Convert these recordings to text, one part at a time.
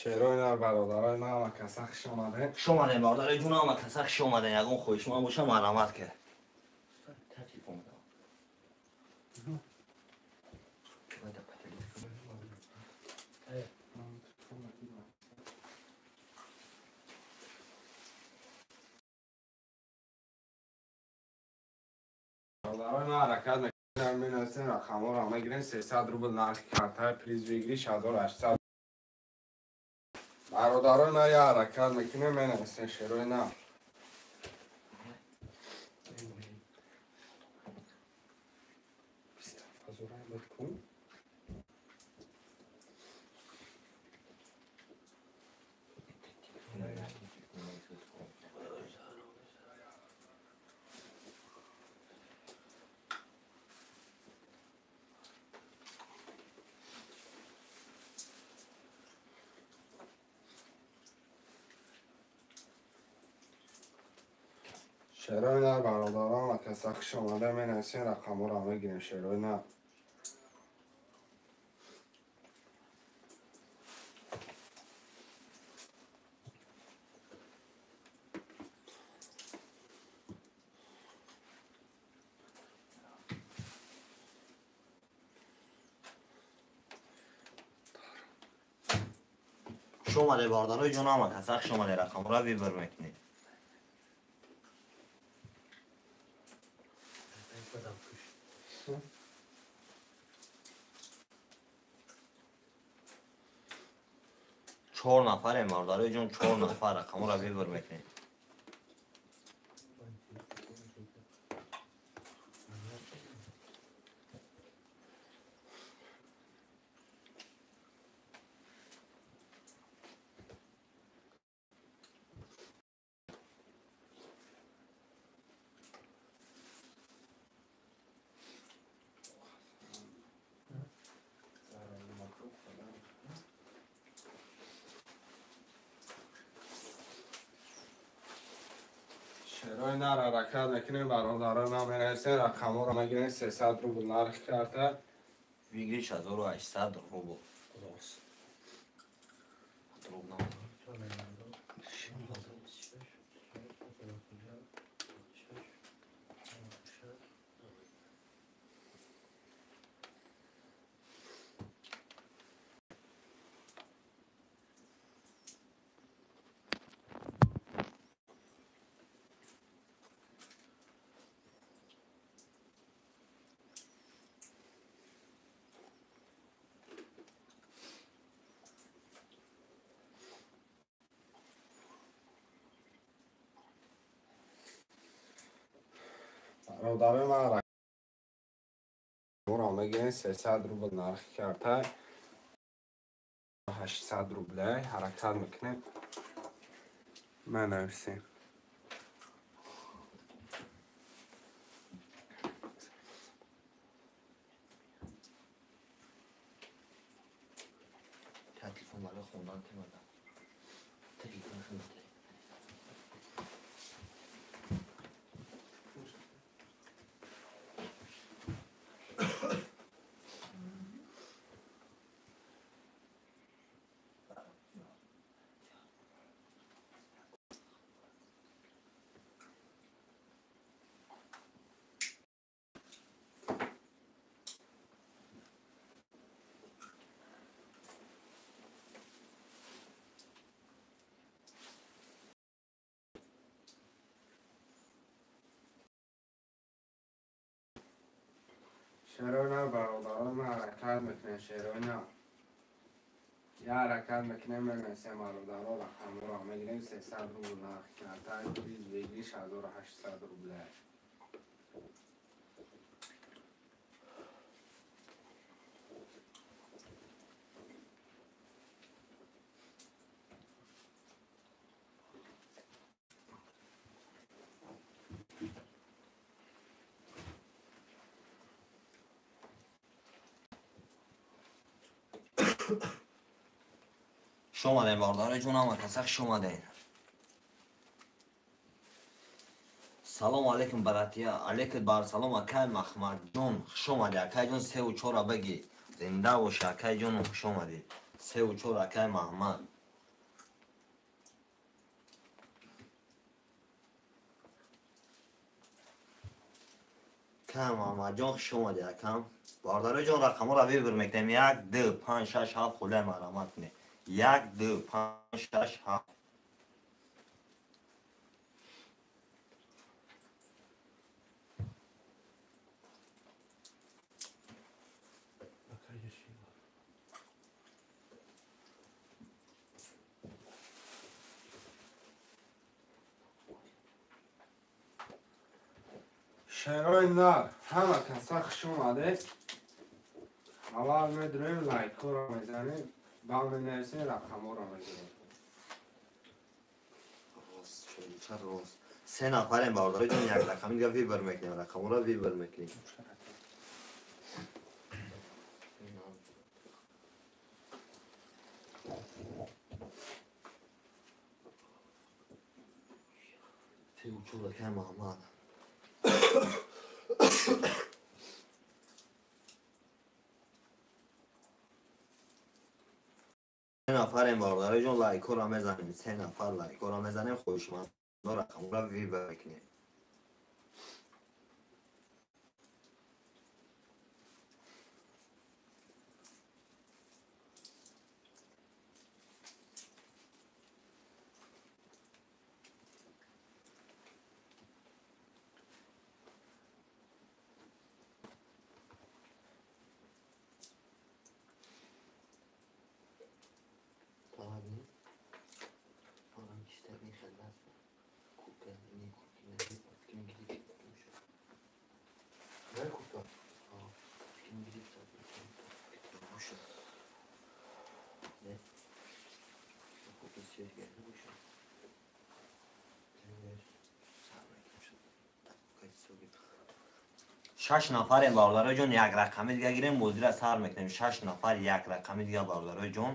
Шерои нар бародарои ман ҳама каса хуш омадем. Хуш омадем бародарои ҷун, ҳама каса хуш омадем. Ягон хоҳишманд боша марҳамат кар. Бародарои ман ҳаракат мекунем, менависем рақамҳоро мегирем. 300 рубл нархи картаи приз выигрыш 1800. Бародарои ман я ҳаракат мекунем, менависем шерои нав. Шерои нар бародарон ва каса хуш омада, менависем рақамҳоро мегирем. Шерои нар. Хуш омаде бародарои ҷон, ҳама каса хуш омаде, рақамҳоро выбор мекунед. Чор нафарем бародарои ҷон, чор нафар рақамҳоро выбор мекунед. Шерои нар ҳаракат мекунем бародарои ман, менависем рақамҳоро мегирем. 300 рубл нархи карта. Выигрыш 1800 рубл. Рост. Бародарои ман рақамҳоро мегирем. 300 рубл нархи карта, 800 рубле. Ҳаракат мекунем, менависем. Телефон барои хондан темада. Телефон хондан. Шерои нар бародарон ман ҳаракат мекунем. Шерои нар я ҳаракат мекунем, менависем бародаро рақамҳоро мегирем. 300 рубл нархи карта, приз выигрыш 1800 рубле. Хуш омадем, бародари ҷон, ҳама каса хуш омадем. Салом алейкум, братья. Алейкум бар салом, акай Махмадҷон. Хуш омадӣ, акай ҷон, сеу чора баги. Зинда бошӣ, акай ҷоном, хуш омадӣ. Сеу чор, акай Маҳмад. Акай Маҳмадҷон, хуш омадӣ, акам. Бародари ҷон, рақамҳоро выбор мекунем. 1, 2, 5, 6, 7 хулай марҳамат кунед. 1, 2, 5, 6, 7. Шерои нар, ҳама каса хуш омадед. Аввал медурем, лайкҳоро мезанем, баъд менависем, рақамҳоро мегирем. Рост, чор рост. Се нафарем, бародари ҷон, як рақами дига выбор мекунем, рақамҳоро выбор мекунем. Сеу чор, акай Маҳмад. Се нафарем, бародари ҷон, лайкҳоро мезанем. Се нафар лайкҳоро мезанем, хоҳишмандо рақамҳоро выбор мекунем. Шаш нафарем, бародарои ҷон, як рақами дига гирем, бозира сар мекунем. Шаш нафар як рақами дига, бародарои ҷон.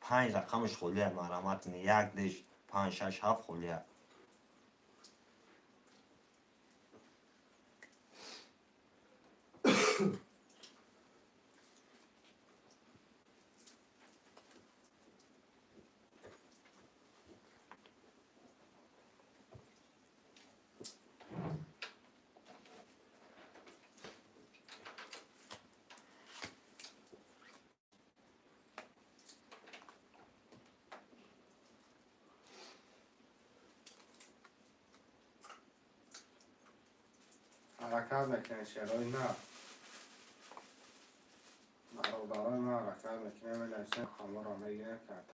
Панҷ рақамаш холия, марҳамат кунед. 1, 2, 5, 6, 7 холия. Ҳаракат мекунем, шерои нар. Бародарои ман, ҳаракат мекунем, менависем, рақамҳоро мегирем, карта.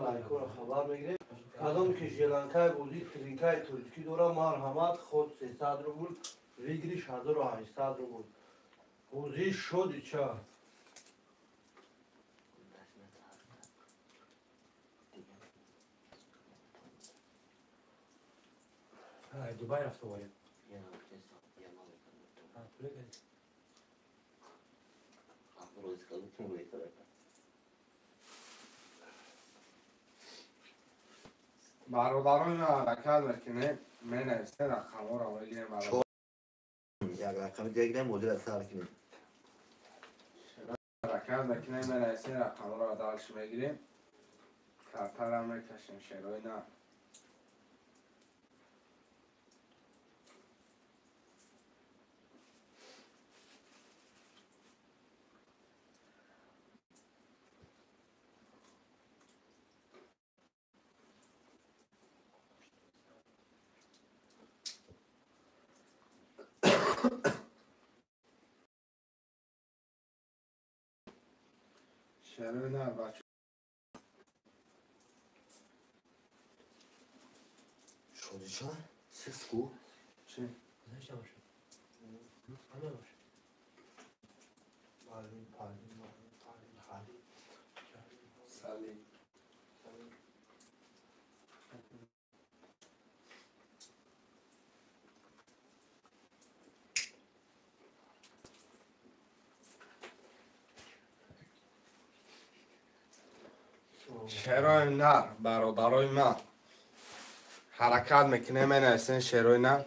Лайкҳоро хабар мегирем. Кадом ки желанкаи бозии тринкаи тоҷикӣ дора, марҳамат, ход 300 рубл, выигрыш 1800 рубл. Бозии шоди ча. Дубай рафта бояд. Бародарони ман, ҳаракат мекунем, менависем, рақамҳоро мегирем. Як рақами дига гирем, бозира сар кунем. Ҳаракат мекунем, менависем, рақамҳоро дальше мегирем. Картаро мекашем, шерои нар. Шерои нар, бача. Шодича? Сиску? Чи? Сали. Шерои нар, бародарои ман. Ҳаракат мекунем, менависем шерои нар.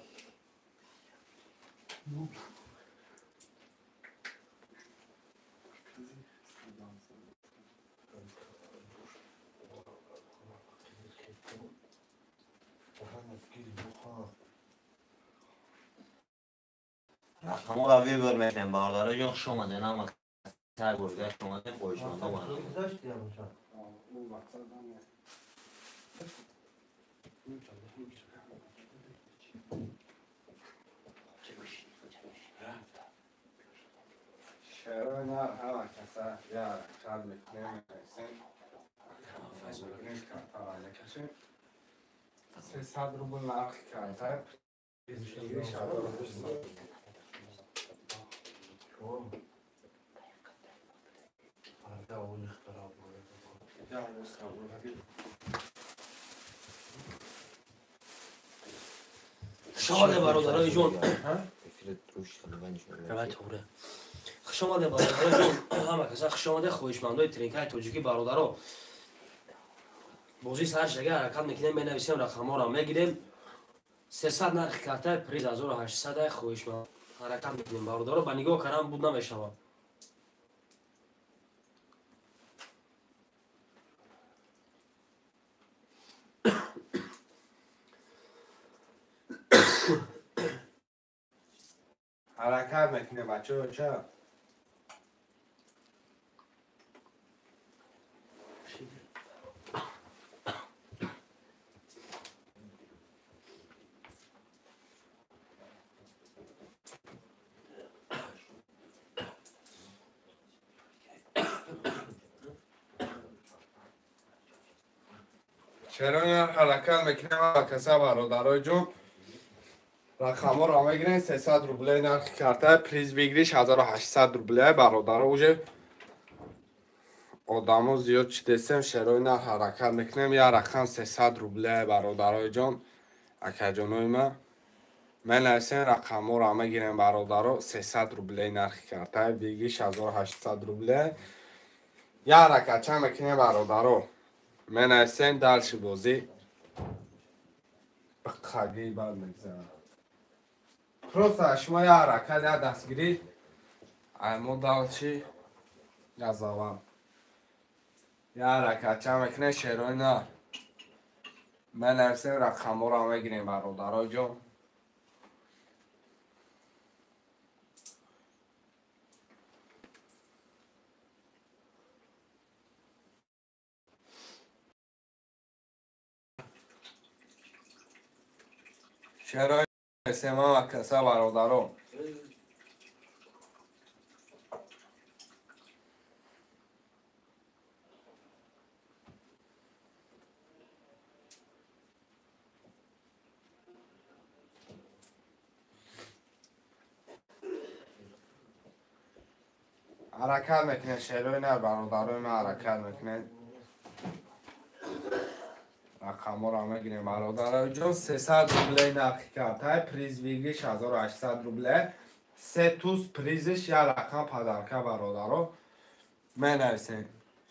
Рақаморо выбор мекунем, бародаро ҷон, хуш омадед, ҳама сар гузашт омадем, хоҳишмандо марҳамат. Шерои нар ҳама каса я ҳаракат мекунем, менависем. Картара мекашем. 300 рубл нархи карта. Хуш омадед, бародарои ҷон. Хуш омадед, бародарои ҷон, ҳама каса хуш омадед, хоҳишмандои тринкаи тоҷикӣ, бародаро. Бозӣ сар шага ҳаракат мекунем, менависем, рақамҳоро мегирем. 300 нархи карта, приз 1800, хоҳишманд ҳаракат мекунем, бародаро, ба нигоҳ кардан буд намешавад. Ҳаракат мекунем, бачаҳо, ча? Чаро ҳаракат мекунем, каса бародарои ҷон, рақамҳоро мегирем. 300 рубле нархи карта, приз выигрыш 1800 рубле, бародаро. Уже одамо зиёд чидесем, шерои нарх ҳаракат мекунем. Я рақам 300 рубле, бародарои ҷон, акаҷонои ман, менависем, рақамҳоро мегирем, бародаро. 300 рубле нархи карта, выигрыш 1800 рубле. Я ҳаракатча мекунем, бародаро, менависем. Дальше бозӣ баққагӣ бад мегзарад. Просто шумо я ҳаракат, я дастгирӣ, ай мо дальше я завал. Я ҳаракатча мекунем, шерои нар, менависем, рақамҳоро мегирем, бародарои ҷон. Шерои сема каса, бародаро. Ҳаракат мекунед, шерои нар, бародарои ман, ҳаракат мекунед, рақамҳоро мегирем, бародарои ҷон. 300 рубле нархи картай, приз выигрыш 1800 рубле, се туз призиш, як рақам подарка, бародаро. Менависем,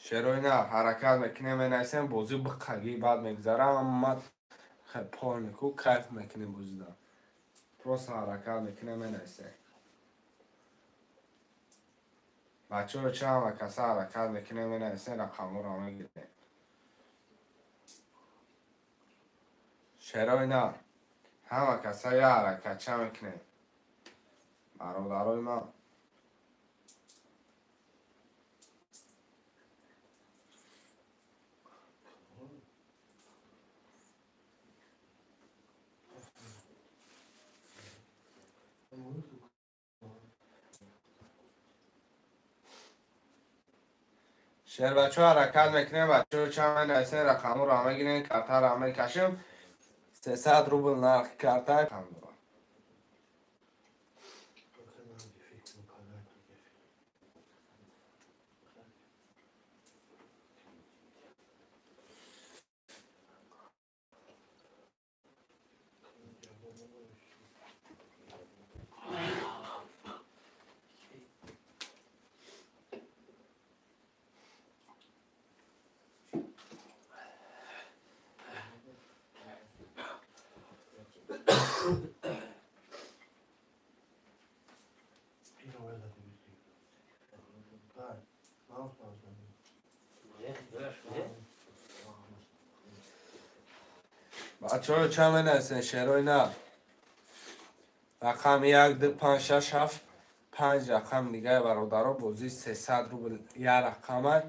шерои нар, ҳаракат мекунем, менависем. Бозӣ биққагӣ бад мегузарам, ама полнику кайф мекунем бозида. Просто ҳаракат мекунем, менависем, бачаҳо, ча ҳама каса ҳаракат мекунем, менависем, рақамҳоро мегирем. Шерои нар, ҳама каса я ҳаракатча мекунем, бародарои ман. Шербачаҳо, ҳаракат мекунем, бачаҳо, ча менависем, рақамҳоро мегирем, картаро мекашем. 300 рубл нархи карта. Бачаҳо чанд менависен шерои на? Рақами 1, 2, 5, 6, 7, 5 рақам дигаи бародаро бозӣ 300 рубл як рақамай.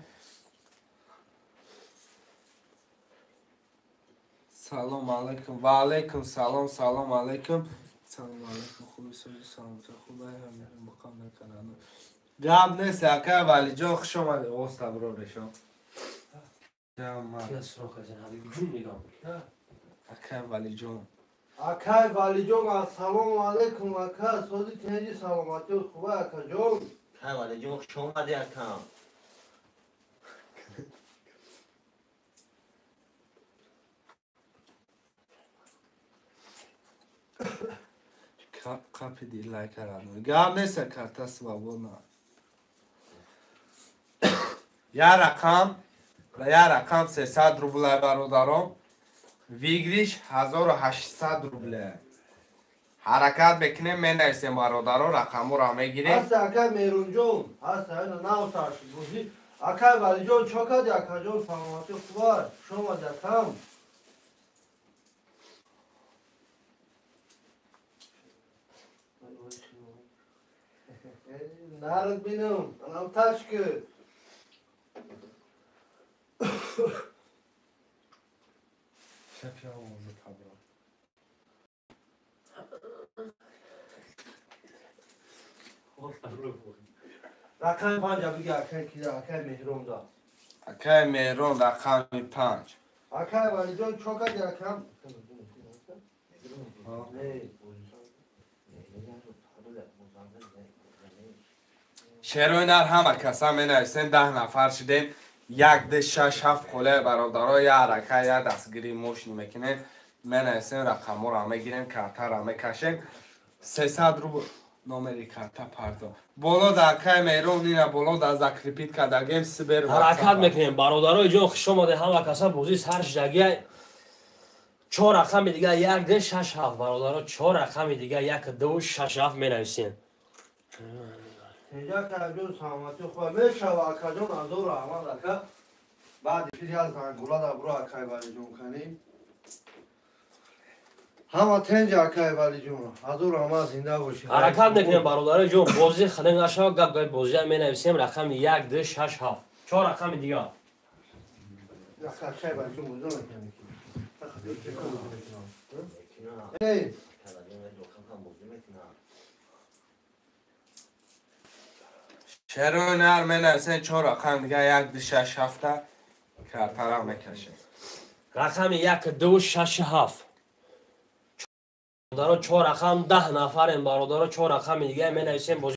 Салом алейкум. Ва алейкум салом, салом алейкум. Салом алейкум. Хуби сози саломати хубай ҳамин муқам накардану. Гап нест акай Валиҷон, хуш омадед. Оста бро решон. Акай Валиҷон. Акай Валиҷон, ассалому алейкум ака, сози тинҷи саломатӣ хубай акаҷон. Акай Валиҷон, хуш омадед акам. Капиди лайк кардану. Гап нест карта свободна. Я рақам 300 рубля бародарон. Выигрыш 1800 рубля. Ҳаракат мекунем, менависем бародаро, рақаморо мегирем. Ҳаста акай Меҳрунҷон, ҳаста ина навсаш бозӣ. Акай Валиҷон чо кардӣ акаҷон, саломатӣ хубай, хуш омадӣ акам. Нард бинам, анам ташки. Рақами 5 биги акай кида, акай Меҳрон да. Акай Меҳрон рақами 5. Акай Валиҷон чо кардӣ акам? Шерои нар ҳама каса менависен, 10 нафар шудем. 1, 2, 6, 7 холе бародаро, як ҳарака, як дастгирӣ мошин мекунем. Менависем, рақаморо мегирем, картаро мекашем. 300 рубл номери карта пардо. Боло да акай Меҳрон ина боло да закрепит кардагем сибер. Ҳаракат мекунем бародарои ҷон, хуш омадед ҳама каса бозӣ сар шудагия. 4 рақами дига 1, 2, 6, 7 бародаро, 4 рақами дига 1, 2, 6, 7 менависем. Инҷа акаҷон саломатӣ хуб мешава акаҷон, азор раҳмат ака. Баъди фир як зангула да буро акай Валиҷон канем. Ҳама тенҷ акай Валиҷон, азор раҳмат, зинда бошед. Ҳаракат мекунем бародарои ҷон, бозӣ хадем нашава, гап гап бозия менависем рақами 1, 2, 6, 7. 4 рақами дига. Акай Валиҷон бозӣ мекунем. Эй, Шерои нар менависен 4 рақам дига 1, 2, 6, 7 картара мекашем. Рақами 1, 2, 6, 7. Бародаро 4 рақам 10 нафарем бародаро, 4 рақами дига менависем бозӣ.